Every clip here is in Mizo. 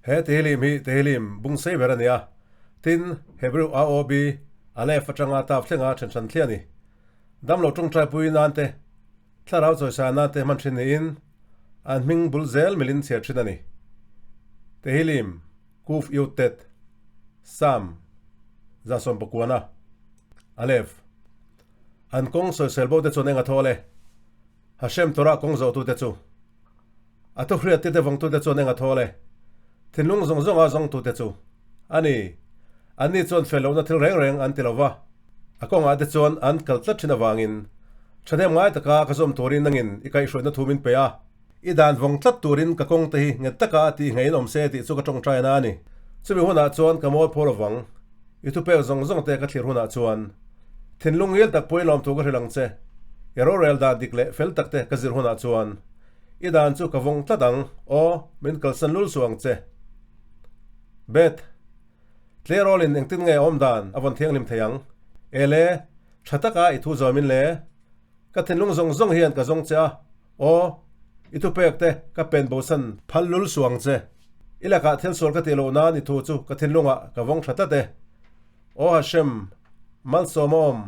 He Tehillim hi Tehillim bung sei ber a ni a, tin, Hebrew AOB, Aleph atanga Tav thlenga then hran thliah a ni. Damlo tawngtaipui nan te, thlarau chawisa nan te hman thin niin, an hming bul zel milin chhiar thin a ni. Tehillim, Kuf Yud Tet, Psalm, 119, Aleph. An kawng sawisel bo te chuan eng a thawl e? Hashem Torah kawng zawhtute chu. A thuhriat tite vawngtute chuan eng a thawl e? Thinlung zawng zawnga zawngtute chu. A ni, anni chuan fel lohna thil reng reng an ti lo va, a kawngah te chuan an kal tlat thin avangin thahnem ngai taka ka zawm turin nangin i kaihhruaihna thu min pe a. I dan vawng tlat turin ka kawngte hi nghet taka tih ngeiin awm se tih chu ka tawngtaina a ni. Chumi hunah chuan ka mawi phaw lovang. I thupek zawng zawng te ka thlir hunah chuan thinlung ngil tak pawhin lawmthu ka hrilh ang che. I rorel dan dik leh fel tak te ka zir hunah chuan i dan chu ka vawng tlat ang, aw, min kalsan lul suh ang che. Beth, Tleirawlin engtin nge awm dan a vawn thianghlim thei ang? Ele, tha taka i thu zawmin le. Ka thinlung zawng zawng hian ka zawng che a, aw, i thupek te ka pen bosan phal lul suh ang che. I lakah thil sual ka tih loh nan i thu chu ka thinlungah ka vawng tha tlat e. Aw Hashem, malsawm a awm,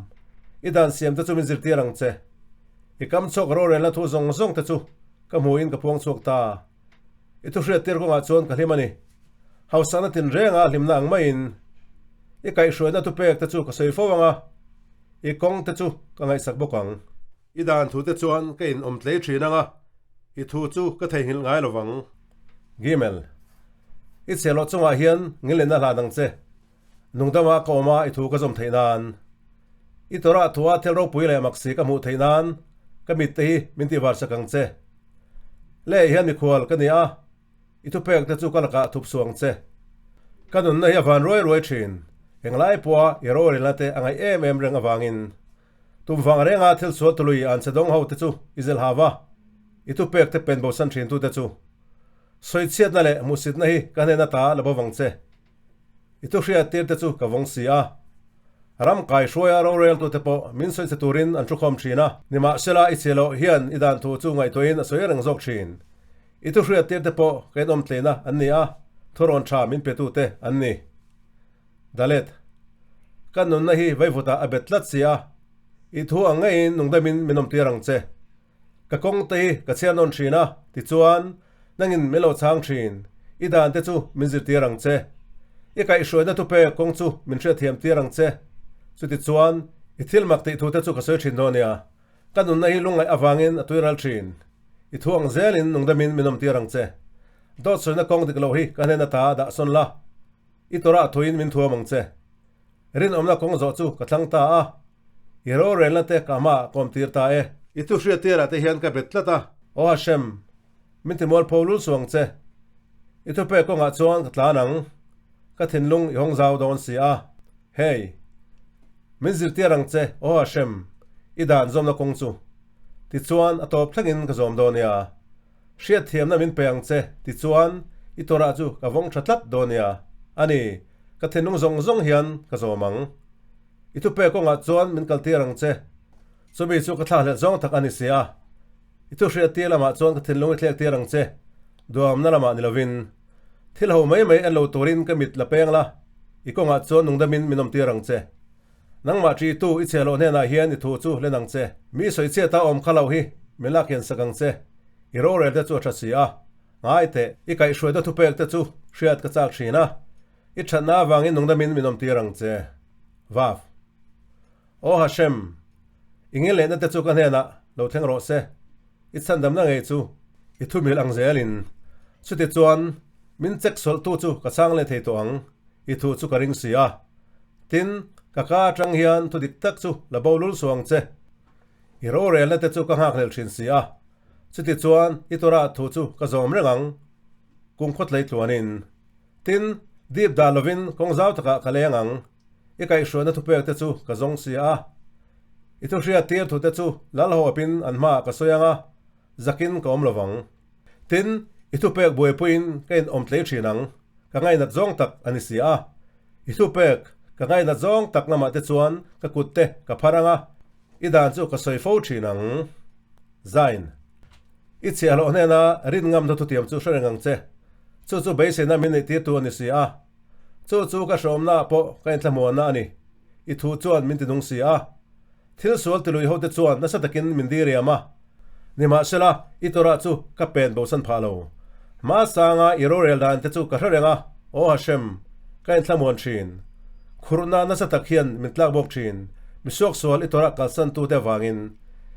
i dan siam te chu min zirtir ang che. I kam chhuak rorelna thu zawng zawng te chu ka hmuhin ka phuang chhuak ta. I thu hriattir kawngah chuan ka hlim a ni. Hausakna tinrenga hlimna ang maiin i kaihhruaina thupek te chu ka sawi fo ang a. I kawng te chu ka ngaihsak bawk ang. I dan thu te chuan ka inawm tlei thin ang a, i thu chu ka theihnghilh ngai lo vang. Gimel, I chhiahhlawh chungah hian ngilnena hlan ang che. Nungdama ka awm a i thu ka zawm theih nan. I Torah thua thil ropui leh maksi ka hmuh theih nan ka mit te hi min tihvar sak ang che. Leh hian mikhual ka ni a. I thupek te chu ka lakah thup suh ang che. Ka nunna hi a van ruai ruai thin. Englai pawha i rorelna te a ngaih em em reng avangin tum vang renga thil sual tului an che dawng ho te chu i zilh hau va, i thupek te pen bosan thin tu te chu. Sawichhiatna leh hmuhsitna hi ka hnen ata la bo vang che. I thuhriat tir te chu ka vawng si a. Ram kai hruaia roreltu te pawh min sawichhe turin an thukhawm thin a. Nimahsela i chhe loh hian i dan thu chu ngaihtuahin a sawi reng zawk thin. I thuhriat tir te pawh ka inawm tleina an ni a, thurawn tha min petu te an ni. Dalet. Ka nunna hi vaivutah a bet tlat si a, i thu ang ngeiin nungdamin min awm tir ang che. Ka kawng te hi ka chhiar nawn thin a, tichuan, nangin min lo chhang thin, i dan te chu min zirtir ang che. I kaihhruaina thupek kawng chu min hriatthiam tir ang che. Chutichuan, i thil mak tih thu te chu ka sawi thin dawn nia. Ka nunna hi lungngaih avangin a tuiral thin. I thu ang zelin nungdamin min awmtir ang che. Dawt sawina kawng dik loh hi ka hnen ata dah sawn la. I tawrah thuin min thuam ang che. Rinawmna kawng zawh chu ka thlang ta a, i rorelna te ka hmaah ka awmtir ta e. I thu hriattirah te hian ka bet tlat a. Aw Hashem, min timualpho lul suh ang che. I thupek kawngah chuan ka tlan ang, ka thinlung i hawng zau dawn si a. Hei, min zirtir ang che, aw Hashem, i dan zawmna kawng chu. Tichuan a tawp thlengin ka zawm dawn nia. Hriatthiamna min pe ang che, tichuan i tawrah chu ka vawng tha tlat dawn nia. A ni, ka thinlung zawng zawng hian ka zawm ang. I thupe kawngah chuan min kaltir ang che. Chumi chu ka thlakhlelh zawng tak a ni si a. I thu hriattir lamah chuan ka thinlung i thlek tir ang che, duamna lamah ni lovin. Thil ho mai mai en lo turin ka mit la peng la, i kawngah chuan nungdamin min awmtir ang che. Nangmah ṭihtu i chhe loh hnenah hian i thu chu hlen ang che. Mi sawichhiat a awm kha lo hi min lak hian sak ang che. I rorel te chu a ṭha si a. Ngai teh, i kaihhruaina thupek te chu hriat ka chak ṭhin a. I ṭhatna avangin nungdamin min awmtir ang che. Vav. Aw Hashem, i ngilnehna te chu ka hnenah lo thleng rawh se. I chhandamna ngei chu i thumil ang zelin. Chutichuan, min chek sawlhtu chu ka chhang leh thei tawh ang, i thu chu ka ring si a. Tin, ka ka atang hian thu dik tak chu la bo lul suh ang che. I rorelna te chu ka nghakhlel thin si a. Chutichuan, i Torah thu chu ka zawm reng ang, kum khawtlei tluanin. Tin, dip dah lovin kawng zau takah ka leng ang. I kaihhruaina thupek te chu ka zawng si a. I thuhriat tir thute chu Lalhawpin an hmaah ka sawi ang a, zakin ka awm lovang. Tin, i thupek buaipuiin ka inawm tlei thin ang, ka ngainat zawng tak a ni si a. I thupek ka ngainat zawng tak lamah te chuan ka kut te ka phar ang a, i dan chu ka sawi fo thin ang. Zain. I chhiahhlawh hnena rin ngamna thutiam chu hre reng ang che. Chu chu beiseina min neihtirtu a ni si a. Chu chu ka hreawmnaah pawh ka inthlamuanna a ni. I thu chuan min tinung si a. Thil sual tilui hote chuan nasa takin min diriam a. Nimahsela, i Torah chu ka pen bosan phah lo. Hmasanga i rorel dan te chu ka hre reng a, Aw Hashem, ka inthlamuan thin. Khurhna nasa tak hian min tlak bawk thin, misuaksual i Torah kalsantute avangin.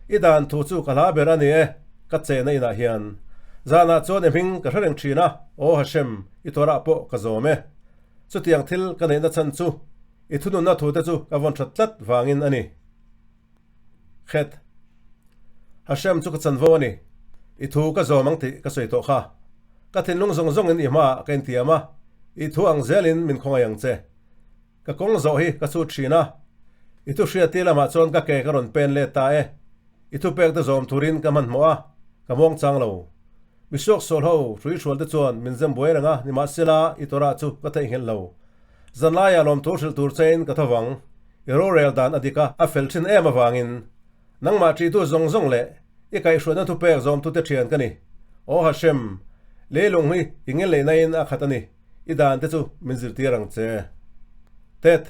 I dan thu chu ka hla ber a ni e, ka chehna inah hian. Zanah chuan i hming ka hre reng thin a, Aw Hashem, i Torah pawh ka zawm e. Chutiang thil ka neihna chhan chu i thununna thute chu ka vawn that tlat vangin a ni. Khet. Hashem chu ka chanvo a ni. I thu ka zawm ang tih ka sawi tawh kha. Ka thinlung zawng zawngin i hmaah ka intiam a, i thu ang zelin min khawngaih ang che. Ka kawng zawh hi ka chhut thin a, i thu hriattir lamah chuan ka ke ka rawn pen let ta e. I thupek te zawm turin ka hmanhmawh a, ka muang chang lo. Misuak sual ho hrui hrual te chuan min zem buai reng a, nimahsela i Torah chu ka theihnghilh lo. Zanlaiah lawmthu hrilh tur chein ka tho vang. I rorel dan a dik a, a fel thin em avangin nangmah ṭihtu zawng zawng leh i kaihhruaina thupek zawmtute ṭhian ka ni. Aw Hashem, leilung hi i ngelneihnain a khat a ni, i dan te chu min zirtir ang che. Tet.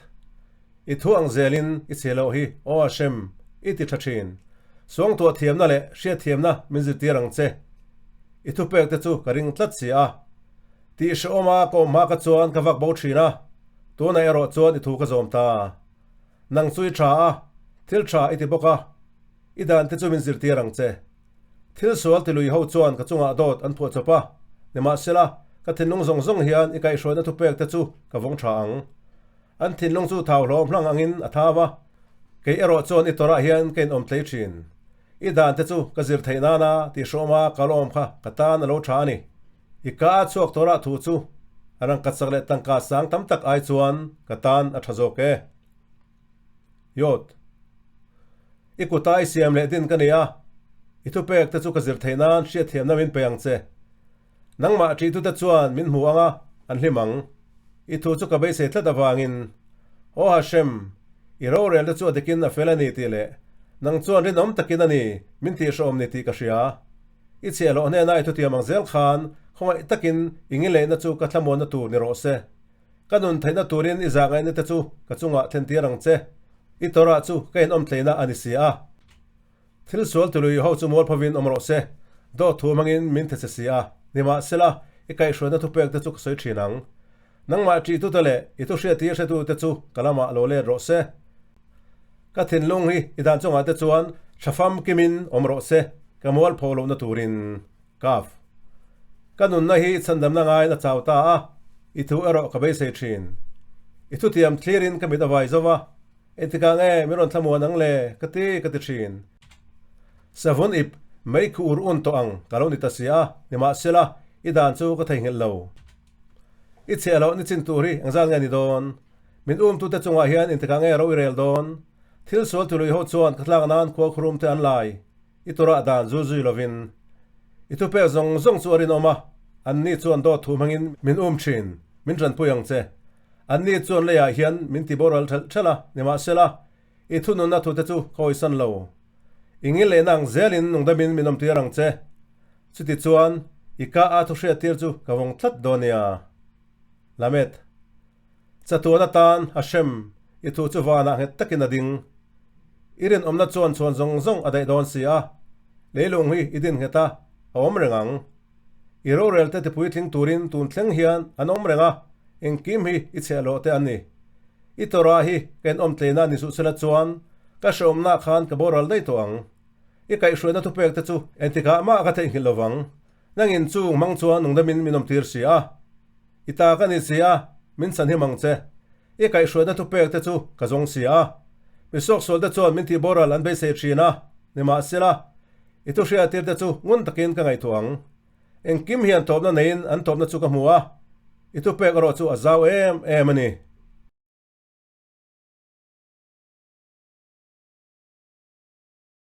I thu ang zelin i chhe loh hi, aw Hashem, i ti ṭha ṭhin. Suangtuah thiamna leh hriatthiamna min zirtir ang che. I thupek te chu ka ring tlat si a. Tih hrehawma ka awm hma ka chuan ka vak bo ṭhin a, tunah erawh chuan i thu ka zawm ta. Nang chu i ṭha a, thil ṭha i ti bawk a, i dan te chu min zirtir ang che. Thil sual tilui ho chuan ka chungah dawt an phuah chawp a, nimahsela, ka thinlung zawng zawng hian i kaihhruaina thupek te chu ka vawng ṭha ang. An thinlung chu thau hlawm hlang angin a thau a, kei erawh chuan i tawrah hian ka inawm tlei thin. I dan te chu ka zir theih nana tihhrawma ka lawm kha ka tan a lo tha a ni. I ka a chhuak tawrah thu chu a rangkachak leh tangka sang tam tak ai chuan ka tan a tha zawk e. Yod. I kuta i siam leh din ka ni a, i thupek te chu ka zir theih nan hriatthiamna min pe ang che. Nangmah ṭihtute chuan min hmu ang a, an hlim ang. I thu chu ka beisei tlat avangin, Aw Hashem, i rorel te chu a dikin a fel a ni tih leh nang chuan rinawm takin a ni min tihhrehawm ni tih ka hria. I chhiahhlawh hnena i thutiam ang zel khan khawngaih takin i ngileihna chu ka thlamuanna tur ni rawh se. Ka nun theihna turin i zahngaihna te chu ka chungah thlentir ang che. I Torah chu ka inawmtleina a ni si a. Thil sual tului ho chu mualphovin awm rawh se, dawt thu hmangin min the che si a, nimahsela, i kaihhruaina thupek te chu ka sawi thin ang. Nangmah ṭihtute leh i thu hriattir hretute chu ka lamah lo let rawh se. Ka thinlung hi i dan chungah te chuan tha famkimin awm rawh se, ka mualpho lohna turin. Kaf. Ka nunna hi chhandamna ngaiin a chau ta a, i thu erawh ka beisei thin. I thutiam thlirin ka mit a vai zo va, Engtikah nge min rawn thlamuan ang le? ka ti ka ti thin. Savun ip mei khu ur un tawh ang ka lo ni ta si a, nimahsela i dan chu ka theihnghilh lo. I chhiah loh ni chin tur hi engzat nge ni dawn? Min umtute chungah hian engtikah nge ro i rel dawn? Thil sual tului ho chuan ka tlak nan khua khurum te an lai. I turah dan zul zui lovin i thupek zawng zawng chu a rinawm a, anni chuan dawt thu hmangin min um thin, min tanpui ang che. Anni chuan leiah hian min ti boral ṭhelh ṭhelh a, nimahsela, i thununna thute chu ka hawisan lo. I ngil lehna ang zelin nungdamin min awmtir ang che. Chutichuan, i ka a thuhriattir chu ka vawng tlat dawn nia. Lamed. Chatuan atan Hashem, i thu chu vanah nghet takin a ding. I rinawmna chuan chhuan zawng zawng a daih dawn si a, leilung hi i din nghet a, a awm reng ang. I rorelte tipuitling turin tun thleng hian an awm reng a, engkim hi i chhehhlawh te an ni. I Torah hi ka inawmtleina ni suh sela chuan ka hrehawmnah khan ka boral daih tawh ang. I kaihhruaina thupek te chu engtikah mah ka theihnghilh lo vang. Nangin chung hmang chuan nungdamin min awmtir si a. I ta ka ni si a, min chhan him ang che. I kaihhruaina thupek te chu ka zawng si a. Mi suaksual te chuan min tih boral an beisei thin a, nimahsela, i thu hriattir te chu ngun takin ka ngaihtuah ang. Engkim hian tawpna neiin an tawpna chu ka hmu a, i thupek erawh chu a zau em em a ni.